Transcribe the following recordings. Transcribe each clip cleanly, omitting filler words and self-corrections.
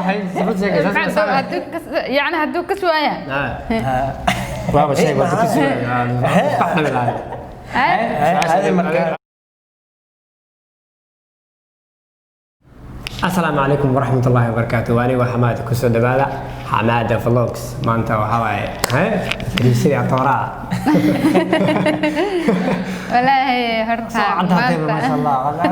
Waxay sabab sheegaysaa saas ma Hadduu yani hadduu kas waaya. Waaba sheeg waa ka sugayaa. Hadi marka. Asalaamu calaykum waraxmat ullaahi wabarakaatu. Waa anigo Xamaada, kusoo dhawaada Xamaada Vlogs. Maanta waxaa waaye dariishadii atooraa. Walaahi horta soo caddaatayba, maasha maanta Allah.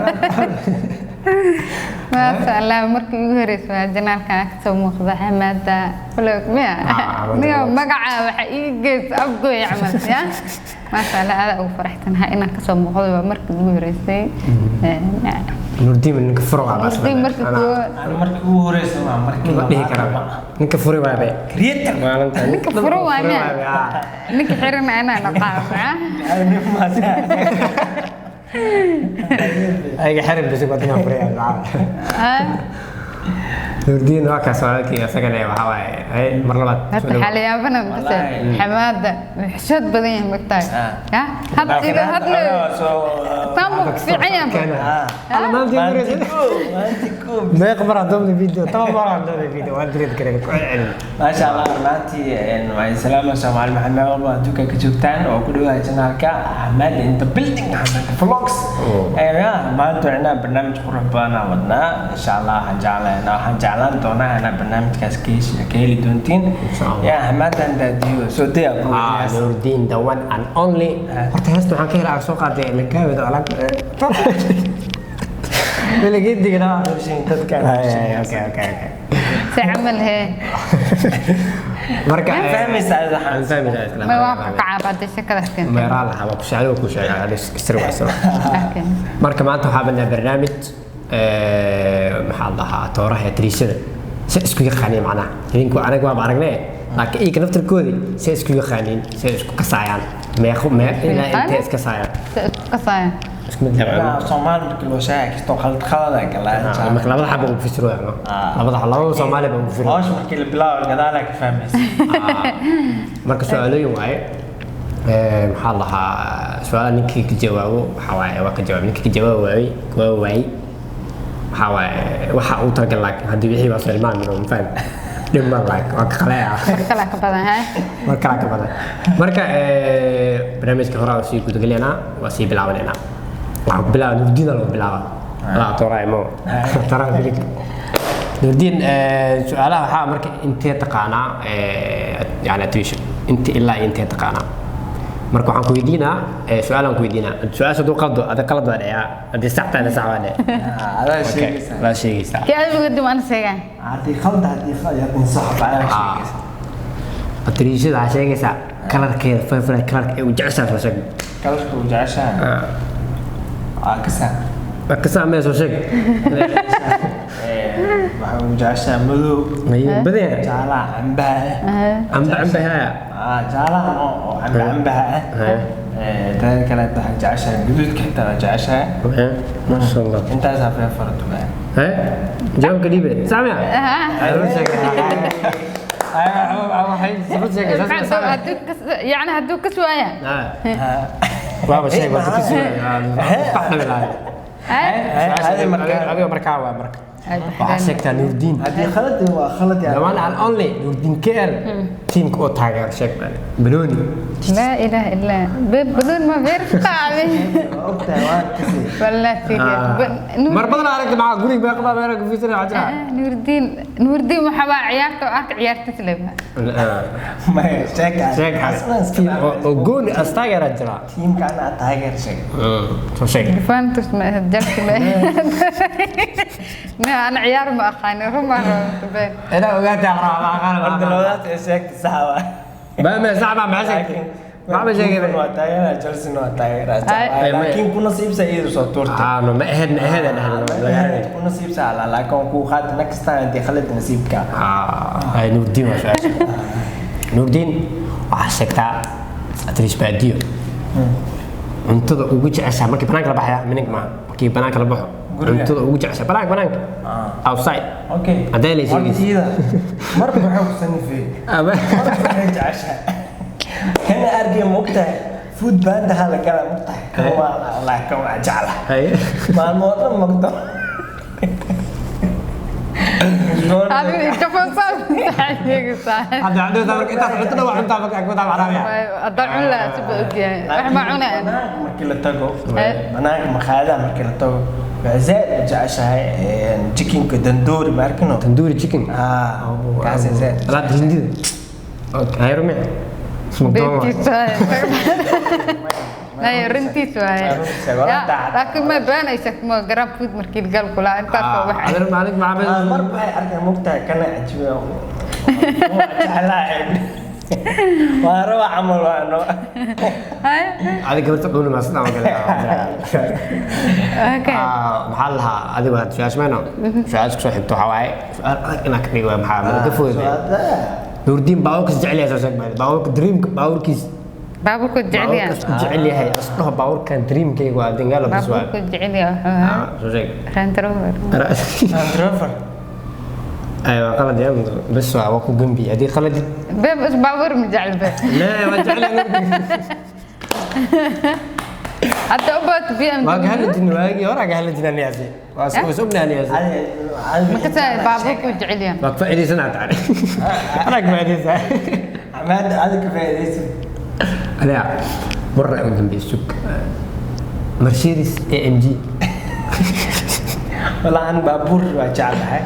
Maasha Allah, markii ugu horreysay waa janaalkan kasoo muuqda Xamaada Vlog miya? Ah, Xamaada Niyo Vlogs. Magaca waxa ii gees afgooy camal ya. Maasha Allah, aad ugu faraxsanahay inaan kasoo muuqdo, waa markii ugu horreysay. Nurdiin ninka furo waa bas. Nurdiin markii Ani markii ugu horeysa ma markii ma dhihi karaa ninka furi waabe creator. Maalinta ninka furo waa miya? Ninka xiran anaa naqaan. Ayaga xiran bisi wadinka furi. Nurdiin waa kaas walaalkii, isagana waxaa waaye hay mar labaad soo Horta dhawaad. Xaliyaabana mase Wallaahi. Xamaada xishood badan yahay magtahay. Ah. Ya hadda ida hadle saamu fiican yahay. Alla maalintii ugu horreysay. Meeq mar aan doobnay video? 10 mar aan doobnay video, waan direed karay ku celcelin. Maasha Allah, maantii waan salaama Soomaali maxamed meel walba adduunka ka joogtaan oo ku dhawaada janaalka Ahmed in the building, Ahmed Vlogs. Maanta waxna barnaamij qurux badan aan wadnaa insha Allah. Waxaan jeclaynaa, waxaan jeclaan doonaa inaa barnaamijkaas ka ka heli doontiin. Insha Allah. Ya Ahmedan daadiyo soo daya. Ah, Nurdiin, the one and only. Horta heesta waxaan ka helaa soo qaaday lakaawada alag. Weligeed digna. Dadka. Okay. Si camal hee. Marka fahmaysaa waxaan. Aan fahmaysaa isla. Ma waa ka caabada shakada keentay. Meeraa lahaa waa ku sheegay, ku sheegay istir wayso. Okay. Marka maanta waxaa badnaa barnaamij maxaa la dhahaa, tooraha iyo tariishada si isku yaqaaniin. Macnaha idinku anaga waaba aragnee, laakiin iyaga naftarkoodii si isku yaqaaniin, si isku kasaayaan, meeqo mee ilaa intee iska saayaan. Si isku kasaya. Isku mid laba. Soomaali markii loo sheegay kastoo khalad khalada galaa. Marka labada xabo ugu fasiro ama labada labada Soomaali baa ugu fasiro. Hawsha markii la bilaabo gadaalaa ka fahmaysa. Marka su-aalooyin waaye. Maxaa la dhahaa, su-aalaha ninkii ka jawaabo waxaa waaye waa ka jawaab, ninkii ka jawaabi waayey waa waayey. Waxaa waaye waxa uu talagal, laakiin haddii wixii waa soo ilmaami ma fahmi dhib ma laakiin waa ka qaleeca. Mar kale ka badan ha. Mar kalaa ka badan. Marka barnaamijka hore waa sii gudagalaynaa, waa sii bilaabanaynaa. Waxaan ku bilaaba Nurdiina, lagu bilaaba alaa tooraa imo tooraa bilig Nurdiin. Su-aalaha waxaa marka intee taqaanaa, yani attrition inta ilaa iyo intee taqaanaa. Marka waxaan ku weydiinaa su-aalaan ku weydiinaa, su-aasha hadduu qaldo ada qalad waa dhayaa, haddii sax tahayna sax waa dhaya. Adaa sheegaysaa. Waa sheegaysaa. Kii adigu dib aan sheegaa. Haddii khalda, haddii khalad, haddii sax baa adaa sheegaysaa. Atriishada waxaa sheegaysaa kalarkeeda, favorite kalarka ee u jeceshahay soo sheeg. Kalarka uu jeceshahay waa kasaa. Ka saamee, soo sheeg. Waxa uu jeceshahay madow. Badan yahay. Jaalaha cambaha ah. Camba camba haya. Ah, jaalaha oo camba cambaha ah. Taada kale waxay jeceshahay guduudka, xitaa waa jeceshahay. Maasha Allah. Intaasaa favorite waa. Hee, jawaabka dhiibe saamia. Yani hadduu kas waaya. Waaba sheeg waa ka sugayaa. Hadi marka. Adiga markaa waa marka waxaa sheegtaa Nuurdiin. Haddii khalad waa khalad The yani. one and only Nuurdiin KL teamka oo taageero sheeg banooni. Laa ilaaha illaa badan ma beertaabe. Waa ogtahay, waan kasii. Wallah serious. Mar badan aragta maxaa guriga meeqa baa meelaha ku fiirsanaya waxaa jira. Nuurdiin, Nuurdiin waxaa baa ciyaarta oo arka ciyaartiis leba. Maya sheeg. Sheeg oo gooni as taageeraa jira. Tiimka anaa taageer sheeg. Soo sheeg. Juventus ma ahayd, Chelsea ma ahayd. Ne ana ciyaar ma aqaani, ruma rabeen. Inaa ogaataa rabaa. Horta labadaas ee sheegta sax waa. Ma sax ma maxaa sheegtay? Ma sheegay. Waa taageeraa Chelsea, waa taageeraa. Ay. Laakiin ku nasiibsa iyadu soo tuurtay. Ah, no, ma ahayd, ma ahayd aan dhahnay. Ku nasiibsa ala, laakiin waan kuu qaadi next time haddii khalad nasiibka. Ah, ay Nuurdiin waa su-aasha. Nuurdiin, waxaa sheegtaa Atrish Baadiyo cuntada ugu jeceshahay markii banaanka la baxaya, minink maaha, markii banaanka la baxo. Guriga. Cuntada ugu jeceshahay banaanka, banaanka, outside. Okay. Haddii la sheegaysa. Iyada marba waxay ku sanifay. Ama marba waxay jeceshahay. Kana argay mogtahay food band ha la gala mogtahay. Kan waa wallahi kan waa jeclahay. Hay. Maalmo oo dhan mogto. Adiga kafoosaan sheegaysaa. Hadda cuntada marka intaas cuntada waa cuntaa marka ku taabacnaa. Haddaan cun lahaa si baa ogyahay. Wax ma cunayaan. Banaanka markii la tago, banaanka makhaayadaha markii la tago, waxay zaid u jeceshahay chickenka tandoori, ma arkino? Tandoori chicken. Ah, kaasay zaid. Alaabta hindida. Okay, hayro miya? Beertiis waaye. Maya, runtiis waaye. Runtiis waaye, Ya, daacad. laakiin ma baanaysa ma garab food markii gal kula intaas oo wax. Adar maalin Ah, macamil. mar waxay arkeen mogtahay kana cajiiba waa jeclahay, waa raba camal waa no. Hay. Adiga gabarta dhuuni ma sidaan oo kale. Okay. Ah, maxaa la lahaa adigu had su-aasha mayno su-aasha kusoo xigto waxaa waaye su-aal adag inaa ka dhigo waaye, maxaa ma ka fogeyd Nuurdiin baabuurkiis jecel yahay soo sheeg baa baabuurka dreamka baabuurkiis. Baabuurku jecel yahay. Baabuurkaas ku jecel yahay isdhaho baabuurkan dreamkayga waa dingaalo bas waa. Baabuurku jecel yahay wuxuu ahaa Ah, soo sheeg. Range Rover. Land Rover. Aywa, qalad yaa bas waa ku gambi haddii qaladid. Beeb is baabuur ma jecel be. La waa jecel yahay. Hadda u baato BMW. Waa ka hadli jirnay waagii hore, ka hadli jirnay anigaasi waa is ognahay anigaasi. Ma ka tahay baabuurku jecel yahay? Waa ka faa'iidaysanaa tacani anaa ka faa'iidaysaa. Amaad adiga ka faa'iidaysid. Aniga marra ugu dambeeyay sug Mercedes AMG. Walaa an baabuur waa jeclahay,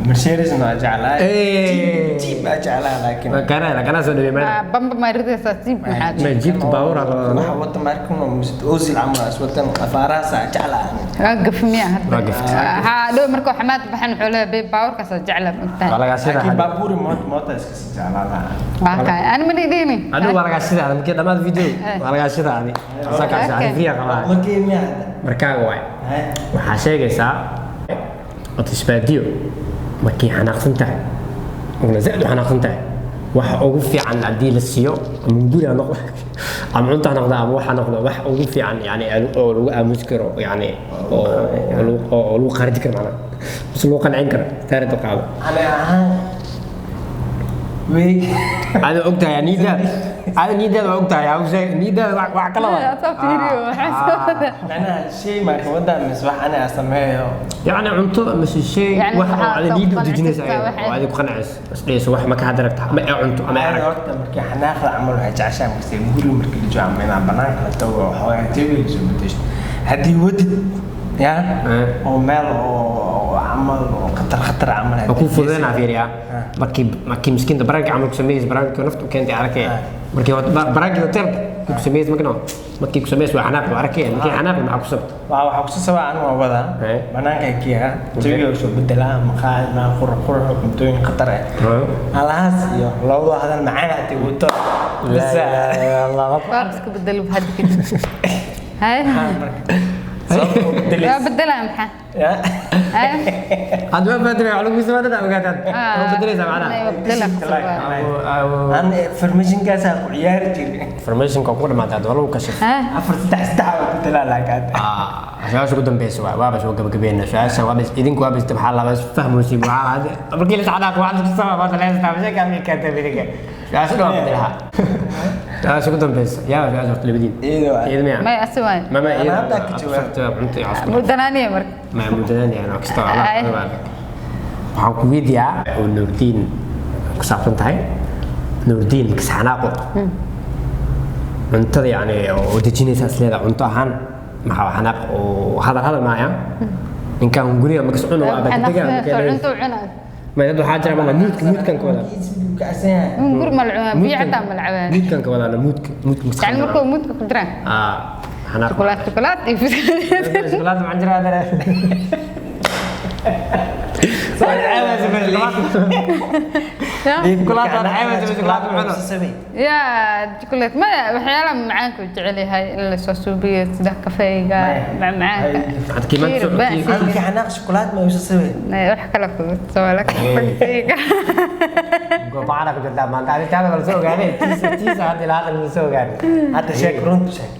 Mercedes waa jeclahay. Eh. Jeep waa jeclahay laakiin Waa kana kana soo dhawey Ah, mana bamba ma ridaysaa siib maxaad? Ma jiibta baabuur aa la waxa wata markan Mesut Ozil camal is watan afaarahaas jeclahay. Waa gafmiya hadda. Waa gaftay. Haa, dhow markuu xamaad baxan wuxuu leeyahay beeb baabuurkaas jecla waa ogtahay. lagaa laakiin sidaa baabuur moota iska sii jeclaa lahaa. Waa kaay. Ani ma dhidhiini. adigu waa lagaa sidaa markii dhammaad video waa lagaa sidaa adi asaa kaa Okay. free qabaa. Markii miya hadda? Markaaga waay. Haye. Waxaa sheegaysaa otisbaadiyo markay xanaaqsan tahay una zaid u xanaaqsan tahay waxa ugu fiican haddii la siiyo ama guri ha noqdo ama cunto ha noqdo ama wax ha noqdo wax ugu fiican yani oo lagu aamusi karo yani oo lagu qaarji karo macnaha bas lagu qancin karo taarida qaado. Ani ahaan wey. Ada ogtahay niidaada, ada niidaada waa ogtahay hawsha niidaada wax kala waa. Asaa fiiriyo, waxaa soo wada. Macnaha shay maa ka wadaa mise wax ani aan sameeyo? يعني cunto mise shay Yani wax oo waxaa ada soo niida u qancin dejinaysa kartaa ayada waxay- oo adiga ku qancayso is dhehayso wax ma ka hadda rabta ama ee cunto ama ee Ani arag. Horta markii xanaaqda camal waxay jeceshahay markii guriga markii la joogo ama inaan banaanka la tago oo xoogaa jawiga soo bedesho haddii wadid ya Eh. oo meel oo camal oo khatar khatar camal Waa kuu fududeynaa fiiriyaa markii miskiinta baraanka camal ku sameeyeysa baraanka nafta u keentay arkay markii baraankii hoteelka ku sameeyeysa markii markii ku sameeyeysa waa xanaaq waa arkay markii xanaaq maxaa ku sabta? Waxaa ku sabaa anigu waa wadaa Eh. banaanka kiya jawiga soo bedelaa maqaayad maa qurux qurux cuntooyin khatar ah alahaas iyo labada hadal macaan haddii wato bas. Waa iska bedelo hadda kadib. Hay. Sababta u Waa bedelaysa bedelaa maxaa? Ya. Hay. Hadda ma fahamtay waxa lagu sameeyay ogaataan waa bedelaysaa macnaha. Waa bedelaa qasab waaye. Aan informationkaasaa ku ciyaari jiray. Informationka ku dhamaatay hadda waa lagu kashif. Hay. Afar saddex saddex waa bedelaa laakiin Su-aasha ugu dambeysa waay waaba soo gabagabeynaa su-aasha waaba idinku waaba maxaa laba fahmaysi waxaa markii la iscadaaqo waxaad isku sabaa maanta la haystaa masheeka amii keentay idinka su-aasha dhan waa bedelaha su-aasha ugu dambeysa yaa su-aasha horta labadiin. Iyada waay. Iyada miya? May asi waaye. Mama Ana iyada hadda ka jawaab. jawaab cunto iyo cosku. Mudanaaniya marka. Ma mudanaani anaa kasta Ay. waxaan ku weydiiyaa oo Nuurdiin ku saabsan tahay Nuurdiin kasxanaaqo cuntada yani oo dejinaysa is leedahay cunto ahaan maxaa xanaaq oo hadal hadal maaya ninkan guriga ma kas cuno waa Xanaaqsan, degdega. cunto u cunaa. Ma dad waxaa jira mana muudkan ka wadaa. Kacsan yahay. Gur ma la cunaa, biyo xataa ma la cabaa. Muudkan ka wadaana muudka makas. Yani markuu muudka ku jiraan. Ah, xanaaq. Shukulaato, shukulaato iyo shukulaato maxaa jira hadana? Ya, chocolate maya waxyaalaha macaanka uu jecel yahay in la soo suubiyo sida kafeega macmacaanka. Had kiimaad soo Fiir, cuntii. Halkii xanaaq shukulaad ma isu sabay. Wax kale fudud soo la kafeega. Goobacana ku jirtaa maanta adi taada bal soo ogaaday tiisa tiisa hadda ilaa hadda la soo ogaaday. Hadda sheeg, runta sheeg.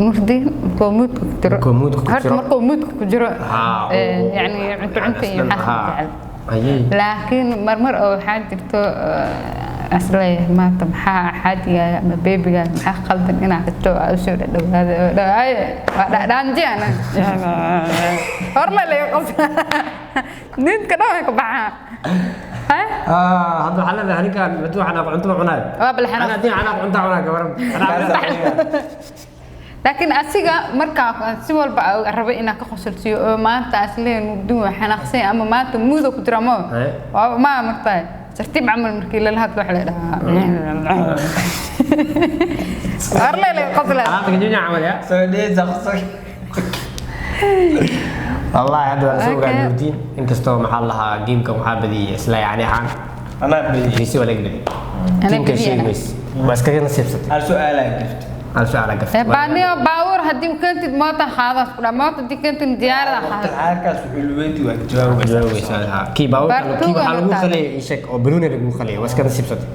Murdi markuu muudka ku jiro. Markuu muudka ku Horta jiro. markuu muudka ku jiro. Haa, Yani cunto cunto iyo waxaas haa. jecel. Ayay. Laakiin marmar oo waxaa jirto asleeyahay maanta maxaa xaadigaaga ama beebigaaga maxaa qaldan inaa kasto aa usoo dhadhawaada oo dhawaaye waa dhadhaanji ana horla laga qabsa. Ninka dhan way ka baxaa. Ha? Ah, hadda waxaa leedahay ninkan hadduu xanaaqo cunto ma cunaayo. Waa bal xanaaq. Ana haddii xanaaq cunto cunaa gabaran. Laakiin asiga markaa si walba aan rabay inaan ka qosolsiiyo oo maanta asleen mugdin waa xanaaqsan ama maanta muuda ku jira ma Eh. waa ma martaa tartiib camal markii lala hadlo waxa la dhahaa arlele qosla. Alaabta gajuunya camal ya. Soo dheesa qosol. Wallahi hadda waa lasoo ogaa Okay. Nuurdiin, inkastoo maxaa la lahaa geemkan waxaa badiyay isla yacni ahaan Anaa badiyay. Riisi waa laga badiyay. Anaa Tiimka badiyay, sheegi anaa. mayse waa iskaga nasiibsatay. Hal su'aalaa jirto. Hal su'aal gaftay. Baaniyo baawur haddii u keentid moota qaadaas ku dhaa moota haddii keentid diyaarada qaada. Halkaas wuxuu luweyntii waa jawaabaysaa. Jawaabaysaa, haa. Kii baabuurka kii waxaa lagu Baartuga qaliyay ii sheeg oo banuuni lagu qaliyay, waa iska nasiibsatay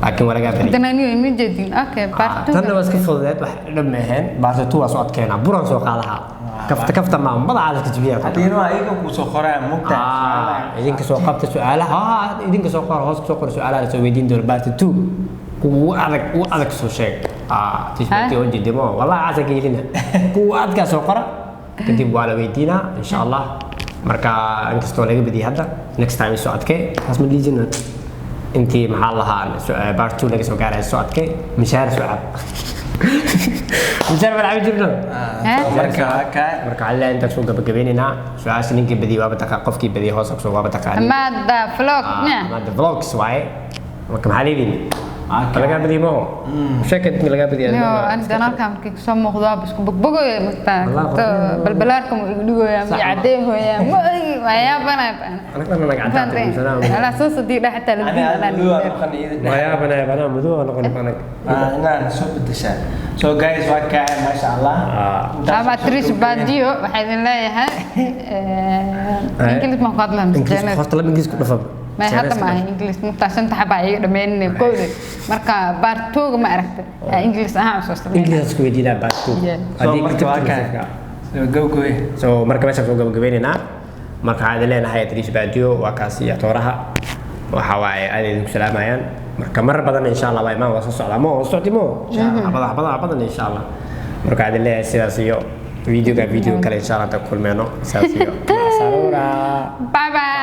laakiin waa lagaa badiyay. Dananiyo ima jeedin, okay. Ah, tanna waa iska fududeed, wax dhib ma ahayn. Baarta tu waa soo adkeynaa, buraan soo qaadahaa, kafta kafta maa madaxa la jibiyaa. Haddii waa iyaga kuu soo qoraya mugtaa. Ah, idinka soo qabta su'aalaha. Ah, idinka soo qora, hoos soo qora su'aalaha la soo weydiin doono baarta two, kuwa adag ugu adag soo sheeg. Ah, tisbati oo jidimo wallahi casa geelina kuwa adkaa soo qora, kadib waa la weydiinaa insha Allah. Marka inkastoo laga badiyay hadda, next time soo adkee taas ma dhiijina intii maxaa lahaa part two laga soo gaaraya. Soo adkee, mishaar soo cab, mishaar baan cabi jirno. Marka waa kaa. Marka waxaan leeyahay intaan soo gabagabeynaynaa su-aasha ninkii badiyay waaba taqa, qofkii badiyay hoos kusoo waaba taqaani. Amaada vlog nya. Maada vlogs waaye. Marka maxaa leediin? Lagaa badiyay maho sheeka intii lagaa badiyay. Niyo ani danaalka markii kusoo muuqdo waa isku bogbogoya martaa. Wallah, qurxin. Balbalaarka ma igu dhigoyaa ma Sax. Cadeehoyaa ma ogi waa yaabanaya. Anaga dhan anaga caddaatay. Alaa soo sadii dhex xitaa la Ani aad madow aan noqon iyada dhex. Waayaabana banaa madow aan noqon anaga. Ah, inaan soo bedeshaa. So guys, waa kaa maasha Allah. Ah. Intaas Ama soo Trish gabagabeynaa. Baadiyo waxaa idin leeyahay Ingiliis maan ku hadlaa mise Ingiriis. Chinese? Horta laba ingiriis ku dhafaba. May hadda ma ahan Ingiliis mugtaa shanta xabaa iga dhammeynay kowda marka part two-ga ma aragta Ingiliis ahaan soo sameynaa. Ingiriis isku weydiinaa part two. Yeah. So marka waa kaa. So gabagabay. So marka meeshaan soo gabagabeynaynaa. Marka waxaan idin leenahay Trish Baadiyo waa kaasi iyo tooraha waxa waaye aad idinku salaamayaan. Marka marar badan insha Allah waa imaan, waa soo socdaa mo, waa socdi mo xabada xabada xabadan insha Allah. Marka waxaan idin leeyahay sidaas iyo videoga video kale insha Allah intaan ku kulmeyno, sidaas iyo macasaruura. Bye bye.